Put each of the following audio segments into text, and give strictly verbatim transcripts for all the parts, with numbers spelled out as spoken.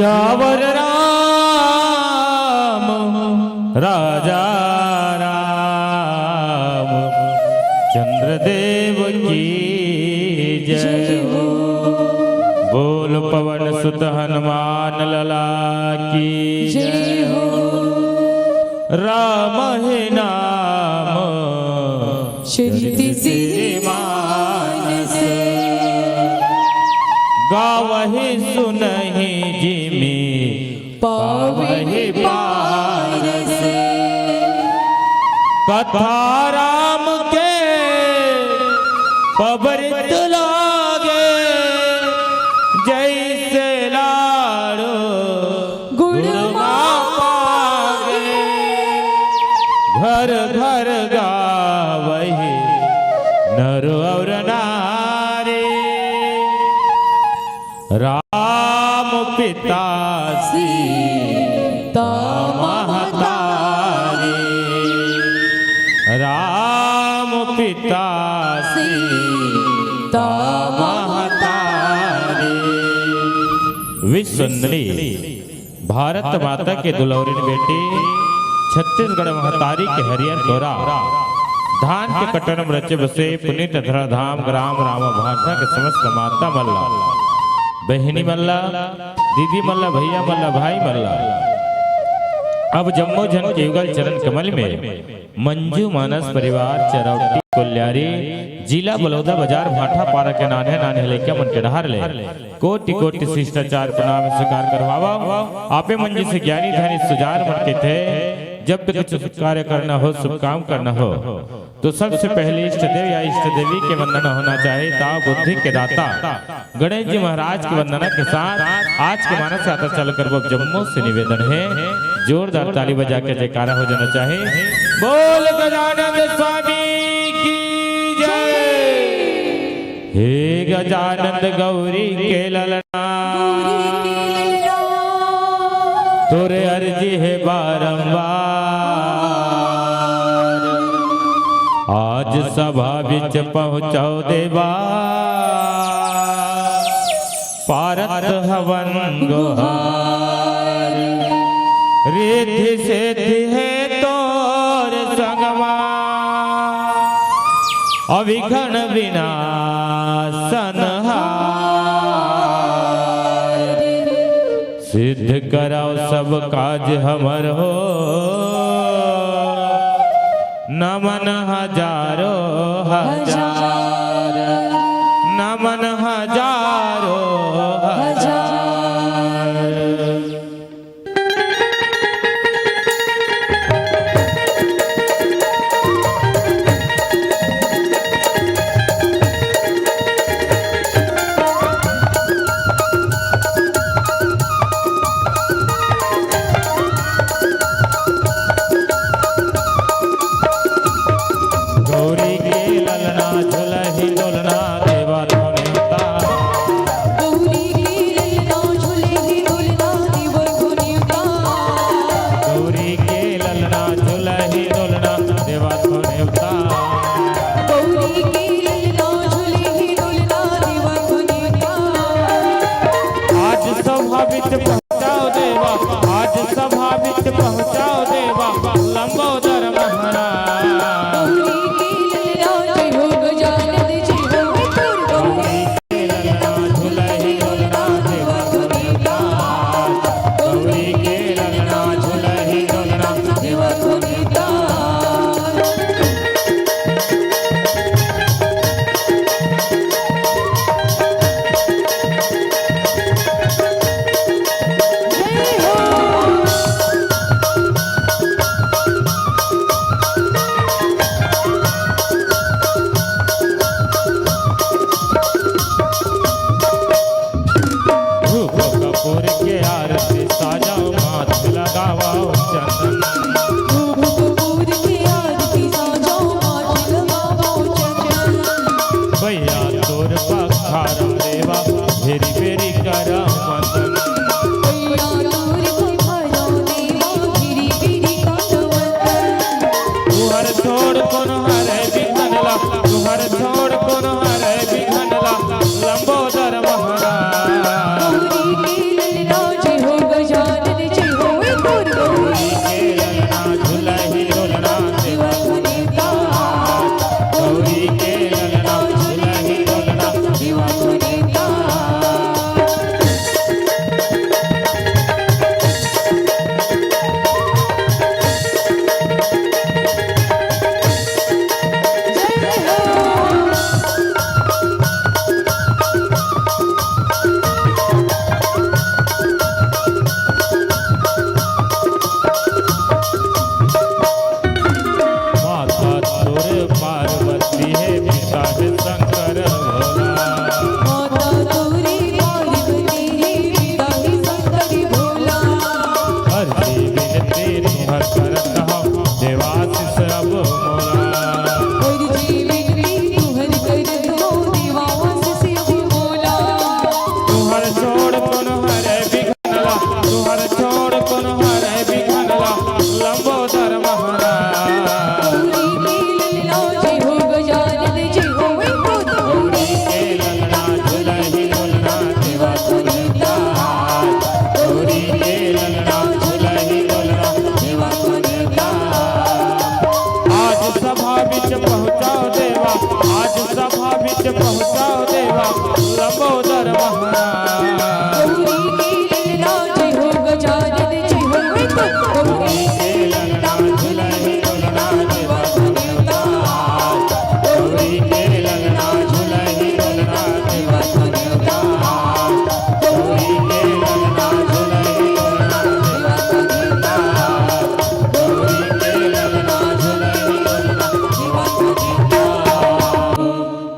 सियावर राम राजा राम चंद्र देव की जय हो। बोल पवन सुत हनुमान लला की जय हो। राम ही नाम श्रुति सिरि मानस। गावहि सुनहि जिमि पावहि पारस। कथा राम के पबरित लागे, जैसे लाड़ो गुण मा पागे। घर घर गावहि नर और नारी। राम पिता सीता महतारी। राम पिता सीता महतारी। विश्वनंदिनी भारत माता के दुलौरिन बेटी, छत्तीसगढ़ महतारी के हरियर तोरा, धान के कटन म रचे बसे पुनीत अधरा धाम ग्राम रामा भांठा के समस्त माता मन ला, बहिनी मन ला, दीदी मन ला, भैया मन ला, भाई मन ला, अब जम्मो झन के युगल चरण कमल में मंजू मानस परिवार चरौटी कोल्यारी, जिला बलौदा बाजार भांठा पारा के नान्हे नान्हे लइका मन के डहार ले कोटि कोटि शिष्टाचार प्रणाम स्वीकार करवावव। आपे मन जइसे ज्ञानी धनी सुजान मन कहिथे, जब भी कुछ कार्य करना हो, शुभ काम करना हो, तो सबसे पहले इष्ट देव या इष्ट देवी के वंदना होना चाहिए। ताव बुद्धि के दाता गणेश जी महाराज के वंदना के साथ आज के मानस यात्रा चालू करबो। जम्मो से निवेदन हे, जोरदार ताली बजा के जयकारा हो जाना चाहिए। बोल गजानंद स्वामी की जय। हे गजानंद गौरी के ललना, तोरे अर्जी हे बारंबार, आज सभा बिच पहुँचव देवा, पारत हवन गोहार। रिद्धि सिद्धि हे तोर संगमा, अविघ्न विनाशन हार। सिद्ध करव सब काज हमर हो, नमन हजारों हजार, नमन हजारों हजार। गौरी के ललना झुलही डोलना देवा तो नेवता। गौरी के ललना झुलही डोलना देवा तो नेवता। गौरी के ललना झुलही डोलना देवा तो नेवता। गौरी के ललना झुलही डोलना देवा तो नेवता। आज सभा बिच पहुँचाव देवा, आज सभा बिच पहुँचाव देवा, लंबोदर महाराज। गौरी के ललना जय हो गजानन जय हो। पार्वती हे पिता हे शंकर भोला। माता तोरी पार्वती हे पिता हे शंकर भोला। अर्जी विनती तुहर करत हौं देवाशीष अब मोला। अर्जी विनती तुहर करत हौं देवाशीष अब मोला। तुहर छोड़ कोनो हरे बिघन ला, तुहर छोड़ कोनो हरे बिघन ला, लंबोदर महाराज। गौरी के ललना झुलही ललना देवा तुलता। गौरी के ललना झुलही ललना देवा तुलता। आज सभा बीच पहुँचाओ देवा, आज सभा बीच पहुँचाओ देवा, लंबोदर महाराज। गौरी के ललना जय हो गजानन जय हो विठ्ठल। गौरी के ललना झुलही ललना देवा तुलता। गौरी के ललना झुलही ललना देवा तुलता। गौरी के ललना झुलही ललना देवा तुलता। गौरी के ललना झुलही ललना देवा तुलता।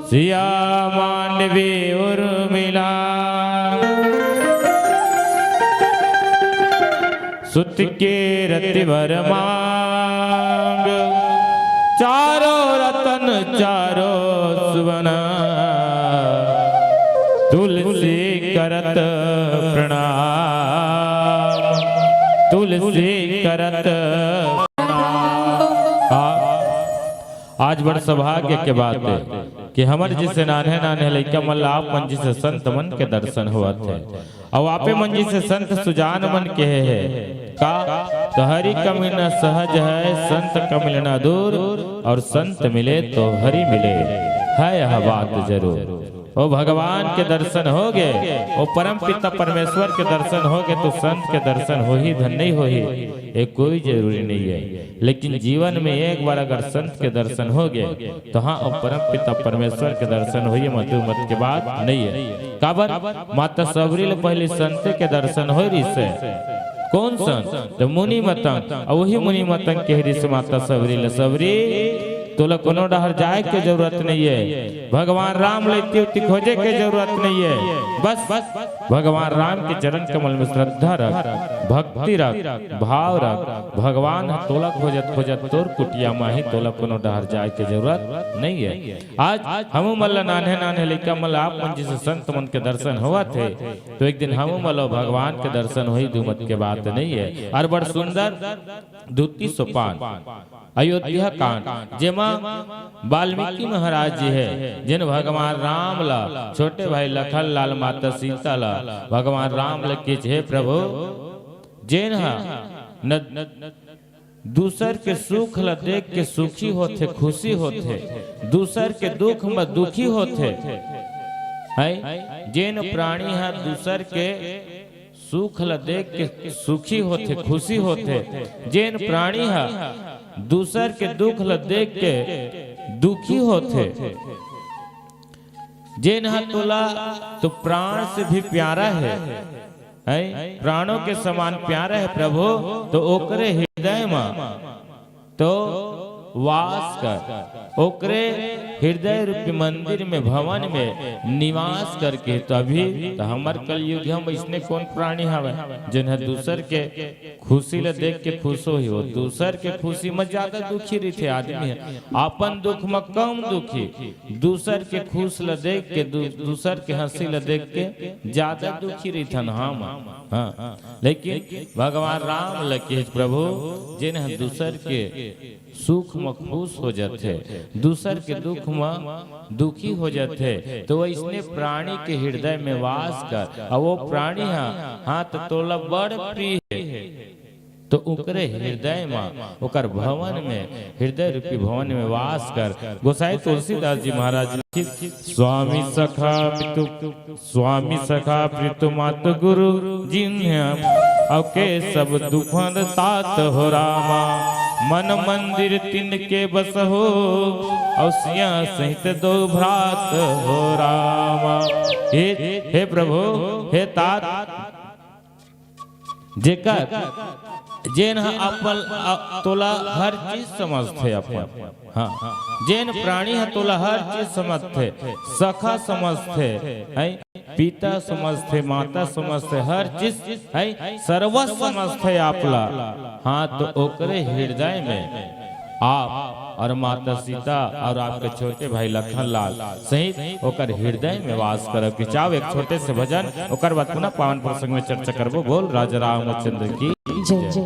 सिया मांडवी उर्मिला, सुत के रति वर मांग, चारों रतन चारों सुवन, तुलसी करत प्रणाम, तुलसी करत प्रणाम। आ, आज बड़ सौभाग्य के बात हे कि हमर जइसे नान्हे नान्हे लइका मन ला आप मन जइसे संत मन के दर्शन होवत हे। अउ आपे मन जइसे संत सुजान मन कहे हे का, तो हरि का मिलना सहज है, संत का मिलना दूर, और संत मिले तो हरि मिले, है यह बात जरूर। ओ भगवान के दर्शन होगे, ओ परम पिता परमेश्वर के दर्शन होगे, तो संत के दर्शन होही धन नहीं होही, ये कोई जरूरी नहीं है। लेकिन जीवन में एक बार अगर संत के दर्शन होगे, तो हाँ, ओ परम पिता परमेश्वर के दर्शन होही, मत दू मत के बात नहीं है। काबर? माता सबरी ले पहली संत के दर्शन होय रिहिसे। कौन संत? तो मुनि मतंग। अउ वही मुनि मतंग कहे रिहिसे माता सबरी ले, सबरी, तोला कोनो डहर जाए के जरूरत नहीं है। भगवान राम ले इतनी उतनी खोजे के जरूरत नहीं है। बस भगवान राम के चरण कमल में श्रद्धा रख, भक्ति रख, भाव रख। भगवान ह तोला खोजत खोजत तोर कुटिया म आही, तोला कोनो डहर जाए के जरूरत नहीं है। आज हमू मन ला नान्हे नान्हे लइका मन ला आप मन जइसे संत मन के दर्शन होवत हे, तो एक दिन हमू मन ला भगवान के दर्शन होही, दू मत के बात नहीं है। और बड़ सुंदर दूती सोपान अयोध्या कांड, जेमा वाल्मीकि महाराज जी हे, जेन भगवान राम ला, छोटे भाई लखन लाल, माता सीता ला, भगवान राम ला किहिस, हे प्रभु, जेन ह न, दूसर के सुख ला देख के सुखी होथे, खुशी होथे, दूसर के दुख म दुखी होथे, है? जेन प्राणी ह दूसर के सुख ल देख के सुखी होथे, खुशी होथे, जेन प्राणी ह दूसर के दुख ल देख के दुखी होथे, जेन ह तोला तो प्राण से भी प्यारा है, है? प्राणों के समान प्यारा है प्रभु, तो ओकरे हृदय म तो वास कर, ओकरे हृदय रूपी मंदिर में, भवन में निवास करके। तो अभी तो हमर कलयुग हम इसने कौन प्राणी हवे, जेन ह दूसर के खुशी ल देख के खुश होही, वो दूसर के खुशी में ज्यादा दुखी रहिथे आदमी ह। अपन दुख में कम दुखी, दूसर के खुश ल देख के, दू-, दूसर के हंसी ल देख के ज्यादा दुखी रहिथन हम। हाँ, लेकिन भगवान राम ल किहिस, प्रभु, जेन ह दूसर के सुख म खुश हो जाथे, दूसर के दुख म दुखी हो जाथे, तो वैसने प्राणी के हृदय में वास कर। अउ वो प्राणी ह, हाँ, तो तोला बड़ प्रिय हे, तो ओकरे हृदय म, ओकर भवन में, हृदय रूपी भवन में वास कर। गोसाई तुलसीदास जी महाराज लिखित, स्वामी सखा पितु स्वामी सखा पितु मातु गुरु जिन्ह, अउ के सब दुख हरत तात हो रामा। मन मंदिर तिनके बस हो, अउ सिया सहित दो भ्रात हो रामा। हे, हे प्रभु, हे तात, जेकर जेन ह अपन, अ, तोला हर चीज समझथे अपन। हाँ, जेन प्राणी ह तोला हर चीज समझथे, सखा समझथे, हैं? पिता समझथे, माता समझथे, हर चीज, हैं? सर्वस्व समझथे आप ला। हाँ, तो ओकरे हृदय में आप और माता सीता और आपके छोटे भाई लखन लाल सहित ओकर हृदय में वास करब। कि चाव एक छोटे से भजन, ओकर बाद पुनः पावन प्रसंग में चर्चा करबो। बोल राजा रामचंद्र की जय। जय।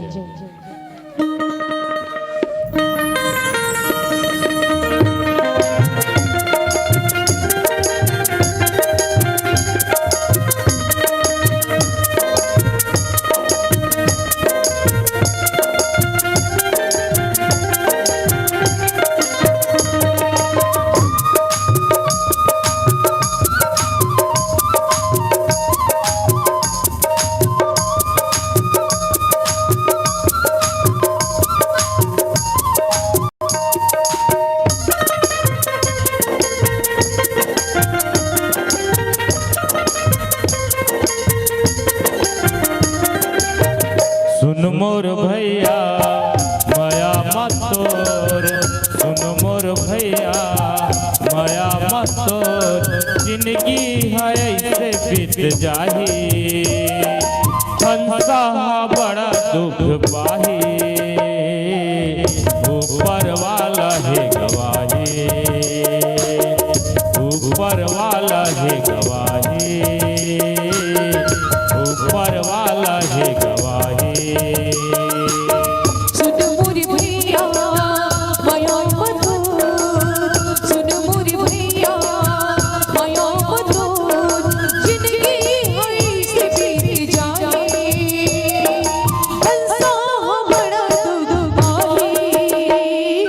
सुन मोर भैया, मया मत तोर। सुन मोर भैया, मया मत तोर। जिंदगी है ऐसे बीत जाही, हंसा बड़ा दुख पाही। ऊपर वाला है गवाही, ऊपर वाला है गवाही, ऊपर वाला है गवाही। सुन मोर भैया, मया मत तोर। सुन मोर भैया, मया मत तोर। जिंदगी है ऐसे बीत जाए। हंसा बड़ा दुख पाए। ऊपर वाला ही गवाही,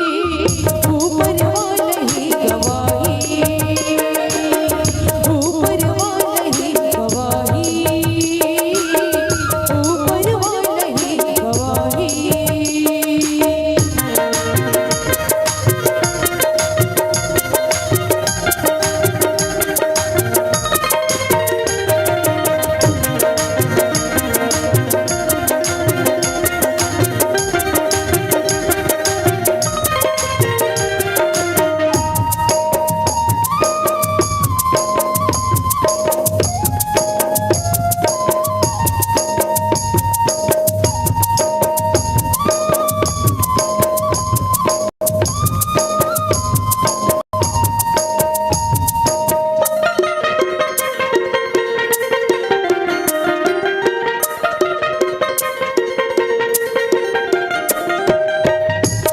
ऊपर वाला ही गवाही, ऊपर वाला ही गवाही।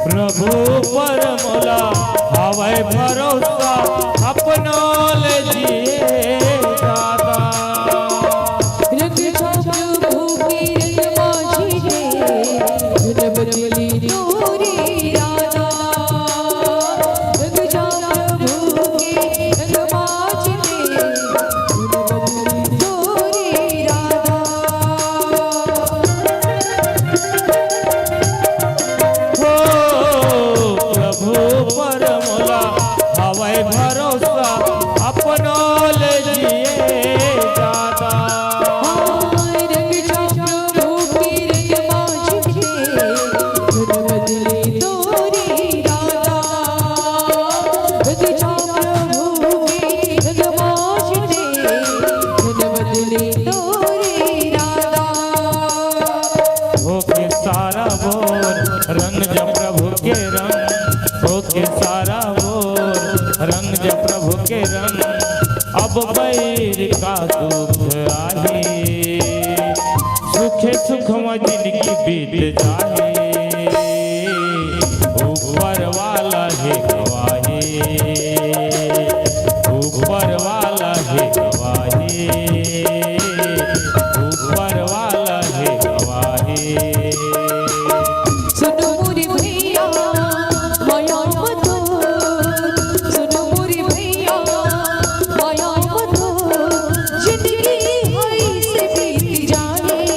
प्रभु पर मोला हवय भरोसा, अपनो ले जिए दाता। रंग छाप प्रभु के रंग माझी दे, धुन बदली तोरी राधा। रंग छाप प्रभु के रंग माझी दे, धुन बदली तोरी राधा। हो प्रभु पर मोला हवय भरोसा, अपनो ले जिए जाता। रंग छाप प्रभु के रंग माझी दे, धुन बदली तोरी राधा। रंग छाप प्रभु के रंग माझी दे, धुन बदली तोरी राधा। होके सारा बोर रंग ज प्रभु के रंग, होके सारा बोर रंग ज प्रभु के रंग। अब बैर का दुख आही, सुखे सुख म जिंदगी बीत जाही। ऊपर वाला हे गवाही, ऊपर वाला हे गवाही, ऊपर वाला हे गवाही। सुन मोरे भैया, मया मत तोर। सुन मोरे भैया, मया मत तोर। जिंदगी हइसे बीत जाही।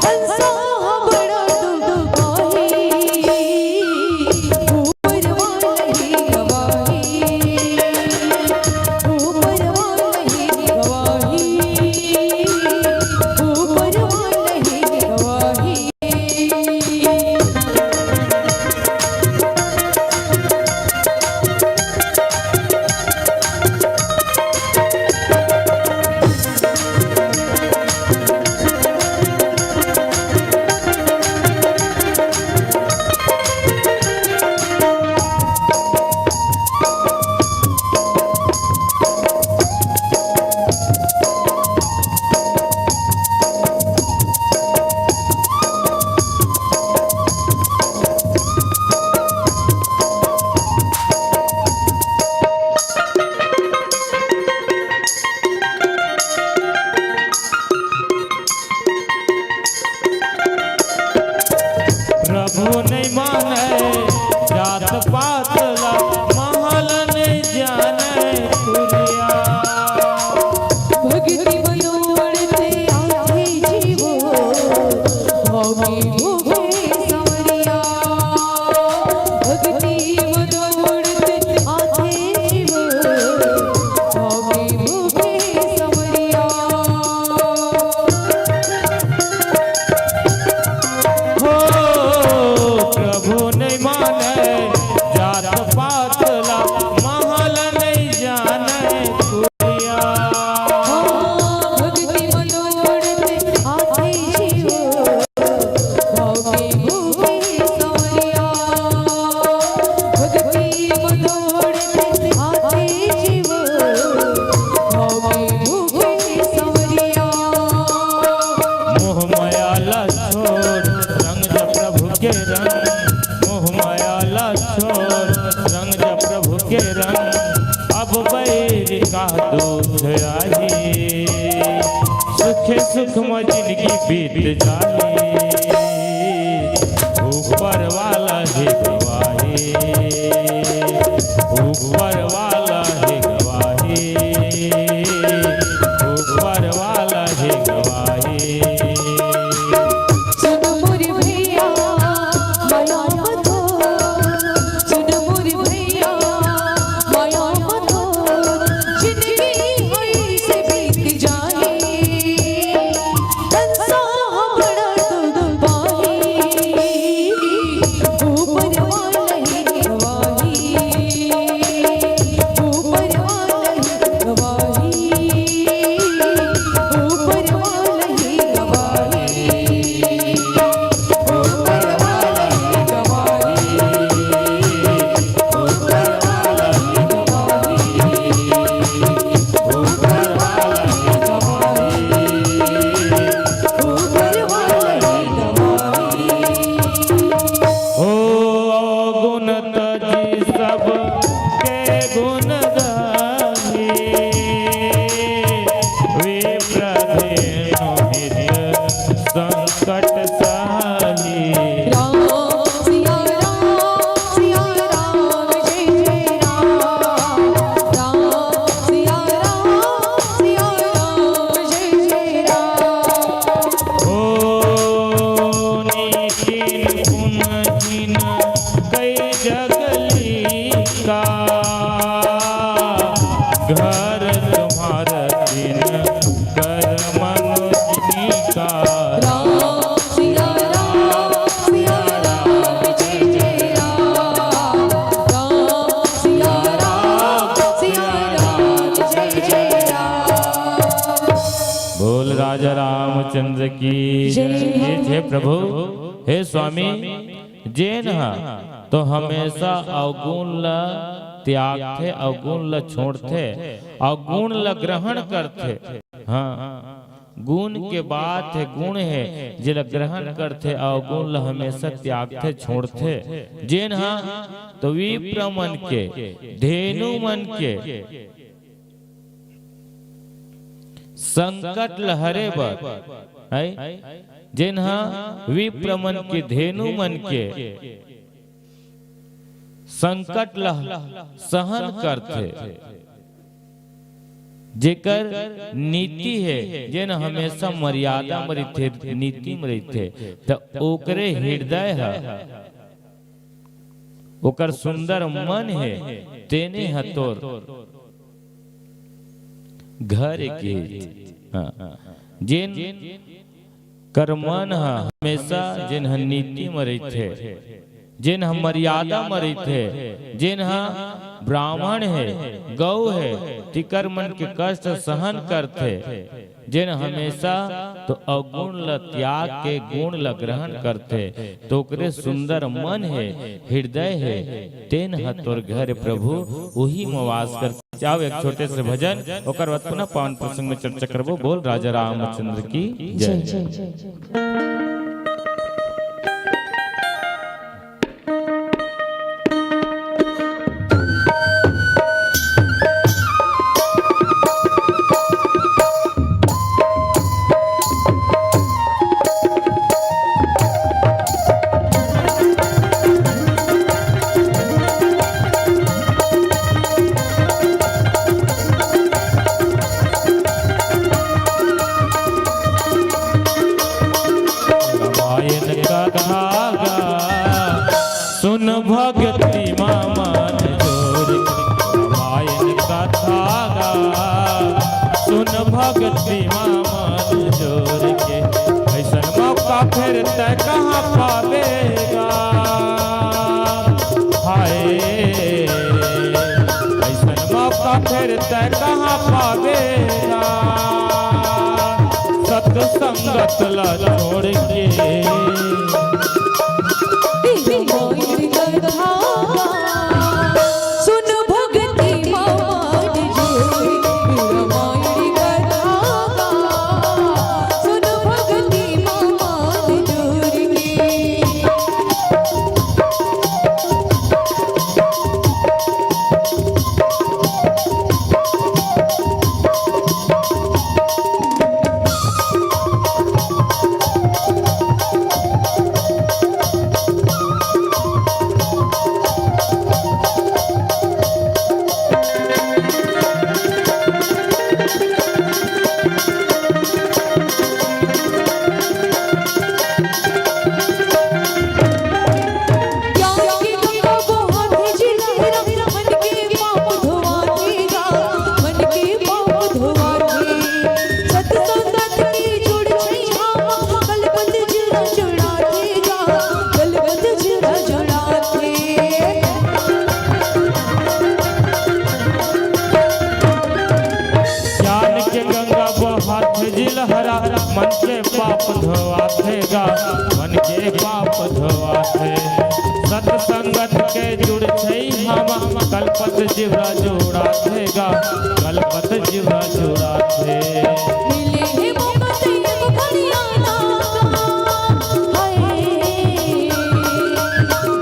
हंसा हमर के रंग, अब बैर का दूध आही। सुखे सुख म जिनगी बीत जाही। ऊपर वाला हे गवाही, ऊपर वाला हे गवाही, ऊपर वाला हे गवाही। सुन मोर भैया, मया मत हो। सुन मोर भैया, मया मत हो। जिनगी होई से बीत जाही। तन सा हमर दुख पाही। ऊपर वाला ही गवाही। ऊपर वाला ही गवाही। ऊपर वाला ही गवाही। हो अवगुण तजी सब के गुण गाही। विप्र धेनु हृदय संकट साही। राम सिया राम, सिया राम, जय जय राम। राम सिया राम, सिया राम, जय जय राम। ओ नीतिन पुन जिन कई जगली का, घर तुम्हार दिन कर मनुजनी का। राम सिया राम, सिया राम, जय जय राम। राम सिया राम, सिया राम, जय जय राम। बोल राजा रामचंद्र की जय। जय। हे प्रभु, हे स्वामी, जेन ह तो हमेशा अवगुण ल त्यागथे, अवगुण ल छोड़थे, अवगुण ल ग्रहण करथे। हाँ, गुण के बात हे, गुण हे, जेला ग्रहण करथे, अवगुण ल हमेशा त्यागथे, छोड़थे। जेन ह तो विप्र मन के, धेनु मन के संकट ल हरे बर, है, जेन ह विप्र मन के, धेनु मन के संकट ल सहन करथे, जेकर नीति हे, जेन हमेशा मर्यादा म रहिथे, नीति म रहिथे, त ओकरे हृदय ह, ओकर सुंदर मन हे, तेने ह तोर घर के। हाँ। जेन कर मन ह हमेशा, जेन ह नीति म रहिथे, जेन ह मर्यादा म रहिथे, जेन ह ब्राह्मण हे, गौ हे, तिकर मन के कष्ट सहन करथे, जेन हमेशा तो अवगुण ल त्याग के गुण ल ग्रहण करथे, तो ओकरे सुंदर मन हे, हृदय हे, तेन ह तोर घर प्रभु, उही म वास करथे। जाओ एक छोटे से भजन, ओकर बाद पुनः पावन प्रसंग में चर्चा करबो। बोल राजा रामचंद्र की जय। जय, जय, जय, जय। रामायण कथा गा, सुन भक्ति मा मन जोर के। रामायण कथा गा, सुन भक्ति मा मन जोर के। अइसन मौका फेर तैं कहाँ पाबे गा? हाय, अइसन मौका फेर तैं कहाँ पाबे गा? सत संगत ला छोड़ के। रामायण कथा सुन भक्ति मा मन जोर के। रामायण कथा सुन भक्ति मा मन जोर के। जिलहरा मन के पाप धोआथे गा, मन के पाप धोआथे। सत संगत के जुड़ छई हम, कलपत जीवरा जुड़ाथे गा, कलपत जीवरा जुड़ाथे। मिले हे मौका तैं एक घड़िया ना, हाय।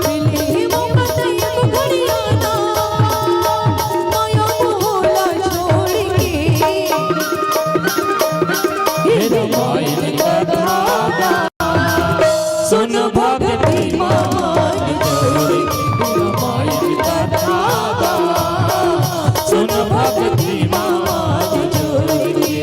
मिले हे मौका तैं एक घड़िया ना, माया मोह ला छोड़ के। हे रामायण कथा गा, सुन भगती मा मन जोड़ के। रामायण कथा गा, सुन भगती मा मन जोड़ के।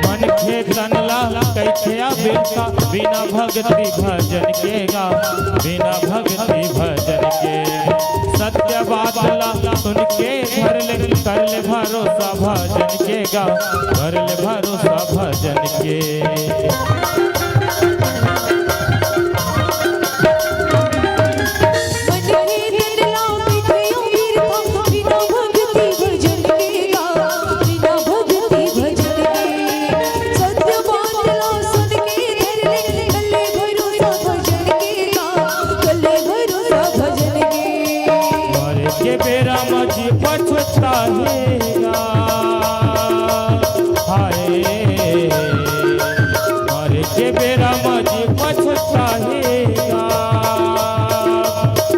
मनखे तन ला कइथे अबिरथा, बिना भगती भजन के गा, बिना भगती भजन के। सत्य बात ला सुन के धर ले, कर ले भरोसा भजन के गा, कर ले भरोसा भजन के। मन ही दिल ला मिथेयो गिरता, बिना भगती भजन के गा, बिना भगती भजन के। सत्य बात ला सुन के धर ले, कर ले भरोसा भजन के गा, कर ले भरोसा भजन के। मरे के बेरा म जी पछताहेगा, हाय। मरे के बेरा म जी पछताहेगा,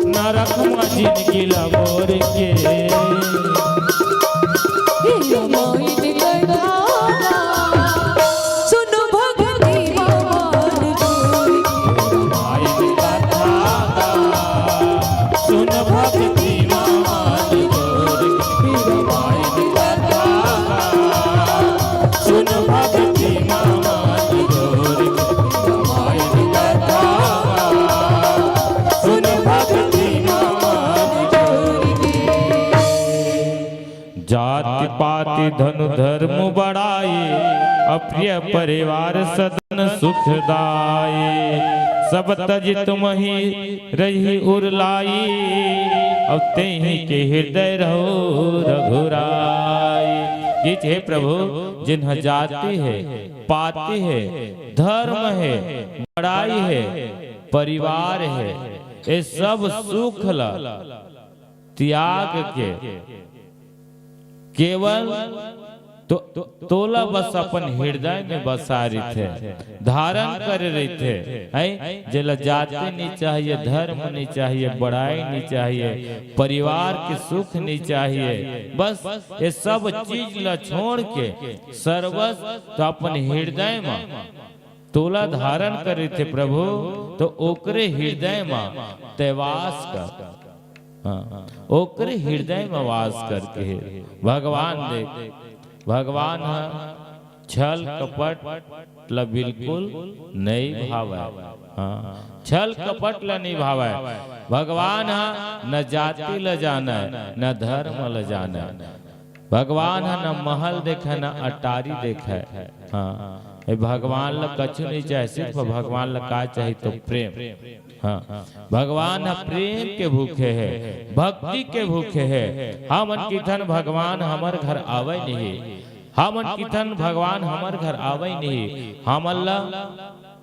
नरक म जिनगी ला मोर के। हे रामायण कथा, सुन भगती मा मन जोड़ के। रामायण कथा गा, सुन भगती मा मन जोड़ के। रामायण कथा गा, सुन भगती मा मन जोड़ के। रामायण कथा गा, सुन भगती मा मन जोड़ के। जाति पाति धनु धर्म बड़ाई, अप्रिय परिवार सदन सुखदाई। सब तजि तुमहि रहिउर लाइ, अउ तेहि के हृदय रहो रघुराई। किछ हे प्रभु, जिन ह जाति हे, पाति हे, धर्म हे, बड़ाई हे, परिवार हे, ए सब सुख ल त्याग के केवल तो, तोला बस अपन हृदय में बसा रहिथे, धारण करे रहिथे, हैं? जेला जाति नहीं चाहिए, धर्म नहीं चाहिए, बड़ाई नहीं चाहिए, परिवार के सुख नहीं चाहिए, बस ये सब चीज ला छोड़ के सर्वस्व तो अपन हृदय में तोला धारण करे रहिथे प्रभु, तो ओकरे हृदय म तैं वास कर। हाँ, ओकरे हृदय म वास करके हे। भगवान देख, भगवान ह छल कपट ल बिल्कुल नहीं भावय। हाँ, छल कपट ल नहीं भावय। भगवान ह न जाति ल जानय, न धर्म ल जानय। भगवान ह न महल देखय, न अटारी देखय। हाँ, ए भगवान ल कछु नहीं चाहे, सिर्फ भगवान ल का चाही तो प्रेम। हाँ, भगवान ह प्रेम के भूखे हे, भक्ति के भूखे हे। हमन किथन भगवान हमर घर आवय नहीं, हमन किथन भगवान हमर घर आवय नहीं, हमन ल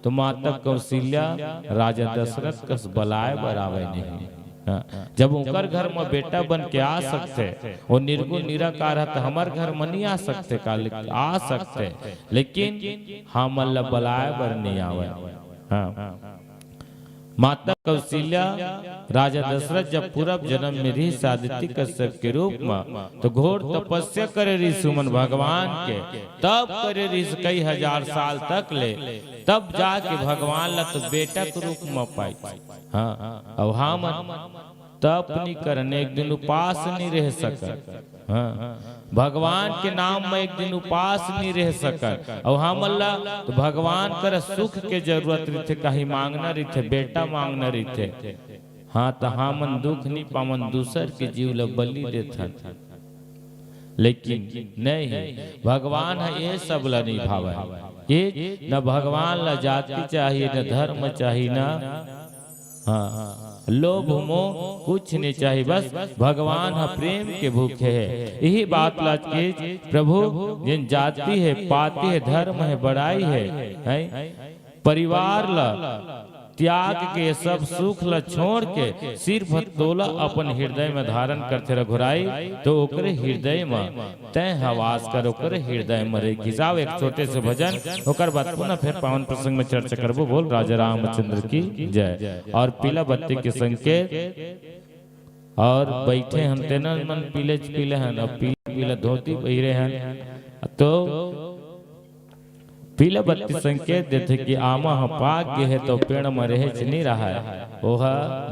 तो माता कौशल्या राजा दशरथ कस बलाय बर आवय नहीं। हाँ, जब ओकर घर म बेटा बन के आ सकथे, वो निर्गुण निराकार ह, त हमर घर म नहीं आ सकथे का? आ सकथे, लेकिन हमन ल बलाय बर नहीं आवय। हाँ। माता कौशल्या राजा दशरथ जब पूर्व जन्म में रहिस आदित्य कश्यप के रूप म, तो घोर तपस्या करे रहिस सुमन भगवान के, तब करे रहिस कई हजार साल तक ले, तब जाके भगवान ला तो बेटा के रूप म पाइस। हाँ, अब हमन तप नहीं करन, एक दिन उपास नहीं रह सकन। हाँ, भगवान के नाम म एक दिन उपास नइ रह सकन। अउ हमन ला तो भगवान करा सुख के जरूरत रहिथे, कहीं मांगना रहिथे, बेटा मांगना रहिथे। हाँ, त हमन दुख नइ पावन, दूसर के जीव ला बलि देथन। लेकिन नहीं, भगवान ह ये सब ला नइ भावय। ये न भगवान ला जाति चाही, न धर्म चाही, न, हाँ, लोभ मोह कुछ नइ चाही, बस भगवान ह प्रेम के भूखे हे। यही बात ला के प्रभु, जेन जाति हे, पाति हे, धर्म हे, बड़ाई हे, हैं? परिवार ला त्याग के, सब सुख ला छोड़ के सिर्फ तोला अपन हृदय में धारण करथे रघुराई, तो ओकरे हृदय में तैं ह वास कर, ओकरे हृदय में रह। खिंचाव एक छोटे से भजन, ओकर बाद पुनः फिर पावन प्रसंग में चर्चा करबो। बोल राजा रामचंद्र की जय। और पीला बत्ती के संकेत, और बैठे हन तेनन मन पीले च पीले हन, अब पीला पीला धोती पहिरे हन, तो पीला बत्ती संकेत देथे कि आमा ह पाक गे हे तो पेड़ म रेहेच नइ रहय, ओह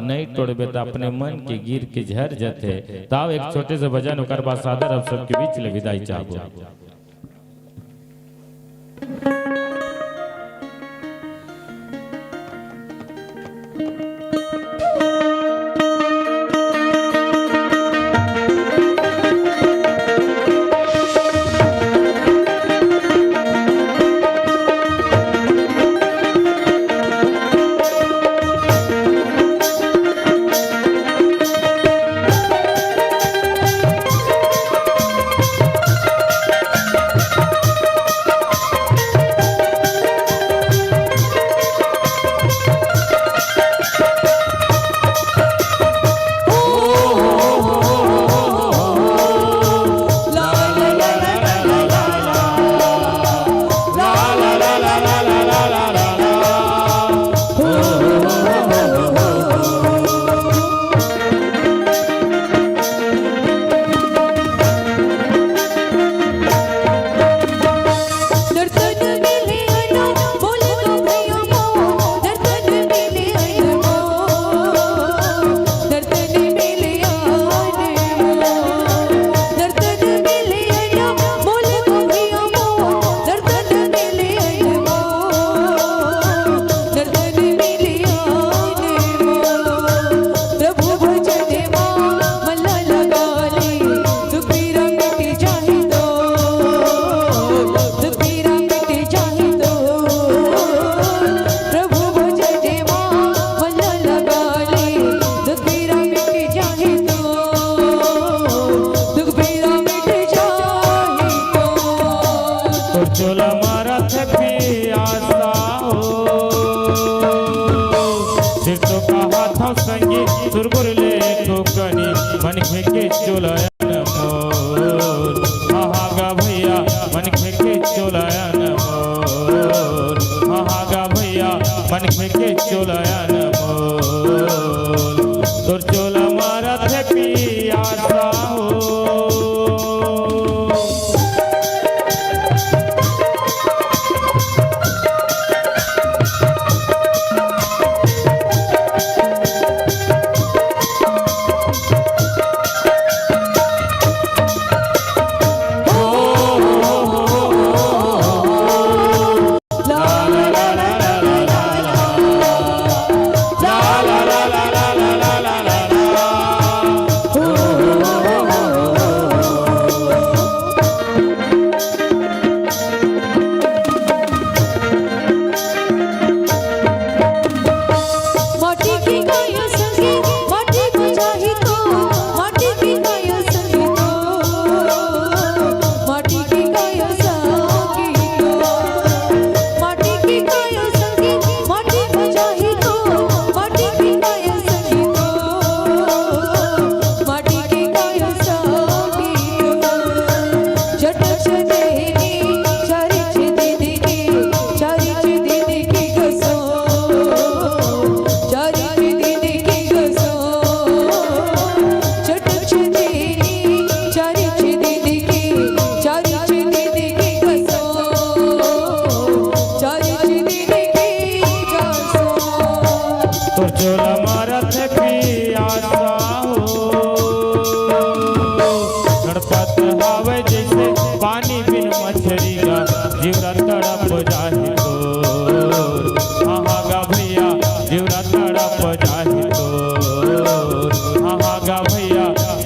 नइ टोड़बे त अपने मन के गिर के झर जथे। ताव एक छोटे से भजन, ओकर बाद सादर आप सबके बीच ले विदाई चाहबो। तोर चोला मारत हे पियासा हो। सिर तो कहाथव संगी सुरगुर ले को कनी, मनखे के चोला अनमोल। हाँ हाँ गा भैया, मनखे के चोला अनमोल। हाँ हाँ गा भैया, मनखे के चोला अनमोल। तोर चोला मारत हे पियासा हो।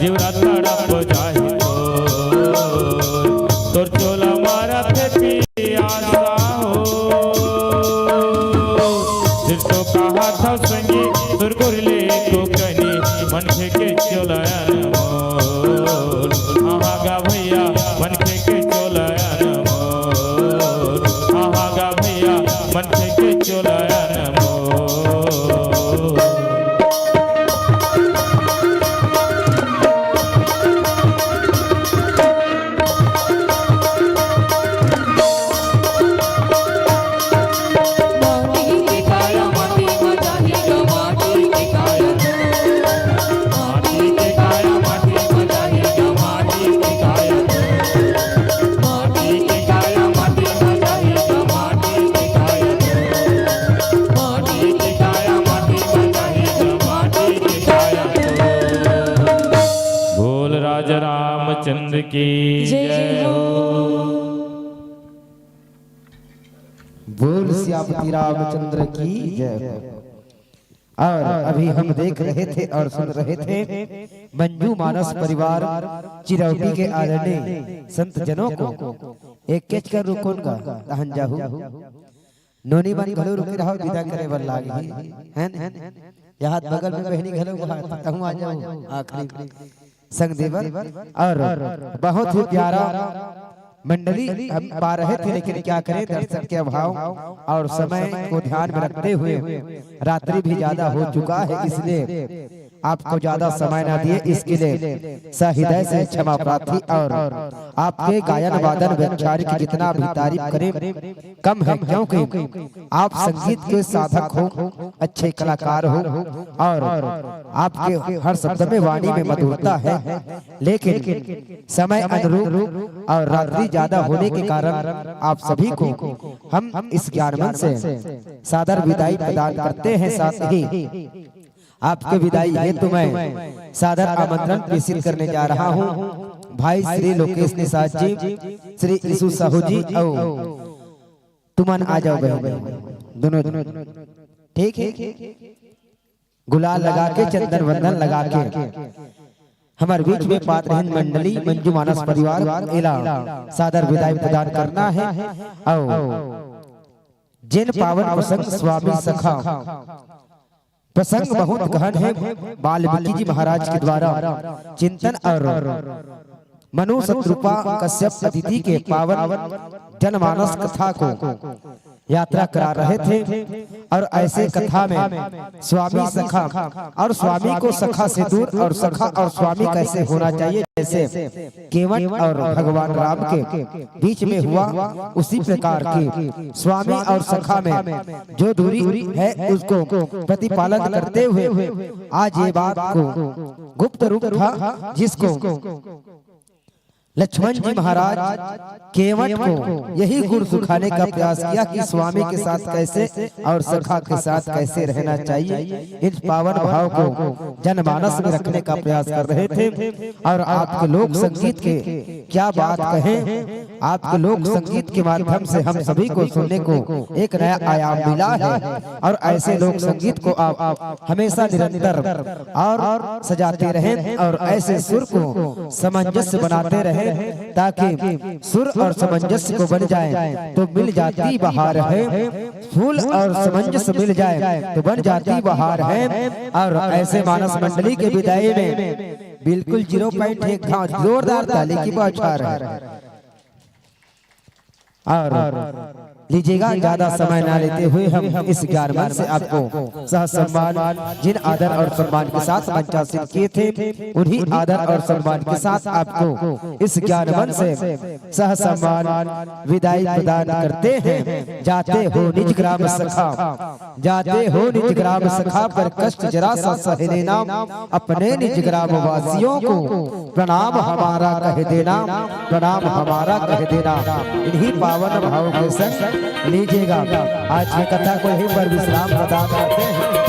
तड़प जाही तोर, तोर चोला मारत हे पियासा हो। सिर तो कहा था संगी, सुरगुर ले तो कनी, मनखे के चोला अनमोल। हाँ, हाँ गा भैया, मनखे के चोला अनमोल। हाँ, हाँ गा भैया, मनखे के चोला अनमोल। बोल राजा रामचंद्र की जय हो। बोल सियापति रामचंद्र की जय हो। और अभी हम देख रहे थे और सुन रहे थे मंजू मानस परिवार चिरौटी के आदरणीय संत जनों को एक केच कर रुकोन का तहन जाहू। नोनी मन घलो रुके रहो, विदा करे बर लागही, है न? यहाँ बगल में बहिनी घलो बहा, तहूँ आ जाओ। आखिरी संग देवर और बहुत ही प्यारा मंडली हम पा रहे थे, लेकिन क्या करें, दर्शक के अभाव और समय को ध्यान में रखते हुए रात्रि भी ज्यादा हो चुका है, इसलिए आपको ज्यादा समय ना दिए, इसके लिए सहृदय से क्षमा प्रार्थी। और आपके गायन वादन वैचारिक जितना भी तारीफ करें कम है, क्योंकि आप संगीत के साधक हो, अच्छे कलाकार हो और आपके हर शब्द में वाणी में मधुरता है, लेकिन समय अनुरूप और रात्रि ज्यादा होने के कारण आप सभी को हम इस ज्ञान मंच से सादर विदाई प्रदान करते हैं। साथ ही आपके विदाई हेतु मैं सादर आमंत्रण प्रेषित करने जा रहा हूँ भाई श्री लोकेश निषाद जी, श्री यीशु साहू जी और तुमन आ जाओ बहन, दोनों ठीक है। गुलाल लगा के, चंदन वंदन लगा के हमर बीच में पात्रहीन मंडली मंजू मानस परिवार एला सादर विदाई प्रदान करना है। और जिन पावन प्रसंग स्वामी सखा प्रसंग बहुत गहन है। वाल्मीकि जी महाराज के द्वारा चिंतन और मनु शतरूपा कश्यप अदिति के पावन जनमानस कथा को यात्रा करा रहे थे और ऐसे कथा में स्वामी सखा और स्वामी को सखा से दूर और सखा और स्वामी कैसे होना चाहिए, जैसे केवट और भगवान राम के बीच में हुआ, उसी प्रकार की स्वामी और सखा में जो दूरी है उसको प्रतिपालन करते हुए आज ये बात को गुप्त रूप था, जिसको लक्ष्मण जी महाराज केवट को यही गुण सिखाने का प्रयास किया कि स्वामी के साथ कैसे और सखा के साथ कैसे रहना चाहिए। इस पावन भाव को जनमानस में रखने का प्रयास कर रहे थे। और आपके लोक संगीत के क्या बात कहें, आपके लोक संगीत के माध्यम से हम सभी को सुनने को एक नया आयाम मिला है। और ऐसे लोक संगीत को आप हमेशा निरंतर और सजाते रहें और ऐसे सुर को सामंजस्य बनाते रहें, ताकि सुर और सामंजस्य को बन जाए तो मिल जाती बहार है। फूल और सामंजस्य मिल जाए तो बन जाती बहार है। और ऐसे मानस मंडली के विदाई में बिल्कुल जीरो पॉइंट एक था, जोरदार ताली की बौछार है। और लीजिएगा, ज्यादा समय ना लेते हुए हम इस ज्ञान मंच से आपको सह सम्मान, जिन आदर और सम्मान के साथ मंचासीन किए थे, उन्हीं आदर और सम्मान के साथ आपको इस ज्ञान मंच से सह सम्मान विदाई प्रदान करते हैं। जाते हो निज ग्राम सखा, जाते हो निज ग्राम सखा, पर कष्ट जरा सा सह लेना, अपने निज ग्राम वासियों को प्रणाम हमारा कह देना, प्रणाम हमारा कह देना। इन्हीं पावन भाव के संग लीजिएगा, आज की कथा को यहीं पर विश्राम प्रदान करते हैं।